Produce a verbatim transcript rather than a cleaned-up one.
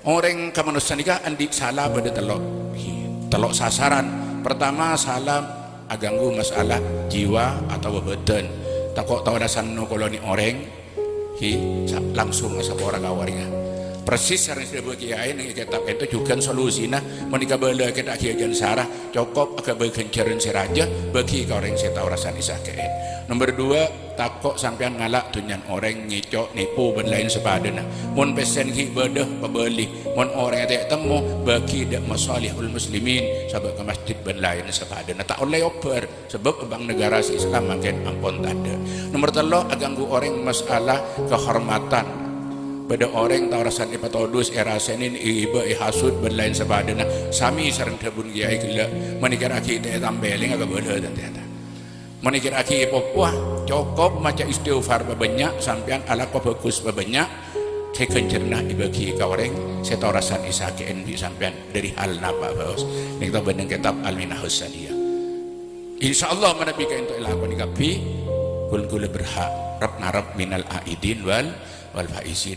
Orèng ka manossa nèka andi' sala bâdâ tello'. Tello' sasaran. Pertama, sala aghânggu masalah jiwa atabâ bâdân. Tako' tao rasanno kolo nè' orèng, hi, sa-, langsung asapora ka orèngnga. Persis sareng sè èdhâbu kèyaè neng kètab ènto jhughân solusina. Mon nèka bâlâ kèta' ghi' ajân sara, cokop aghâbây ghânjhârân sè rajâ, bâgi ka orèng sè tao rasan èsakè'è. Nomor dua, tako' sampèyan ngala' dhunnyana orèng, ngèco', nèpo, bân laèn sapadhâna. Mon pèssèna ghi' bâdâ, pabâli. Mon orèngnga ta' ètemmo, bâgi dâ' Mashalihul Muslimin, sabâ' ka masjid bân laèn sapadhâna. Ta' ollè obâr, sabâb bâng naghârâ sè Islam mangkèn ampon tadâ'. Nomor tello', aghânggu orèng masalah kahormadhân. Bâdâ orèng tao rasan èpatodus, èrasènè, èghibâ, èhasut, bân laèn sapadhâna. Samè sareng dhâbuna kèyaè ghellâ', mon nèka raghi ta' ètampèlè, ngabâlâ tantèna. Mon nèka raghi èpopowa, cokop maca istighfar pabânnya', sampèyan alako bhâghus pabânnya', sè ghânjhârânna èbâgi ka orèng sè tao rasan èsakè'è bi' sampèyan dâri hal napa bhâos. Nèka bâdâ neng kètab Al-Minahus Saniyah. Insyaallah, manabi kaènto èlakonè kabbhi, ghun kaulâ berhak rep-narep minal aidin wal, wal faizin.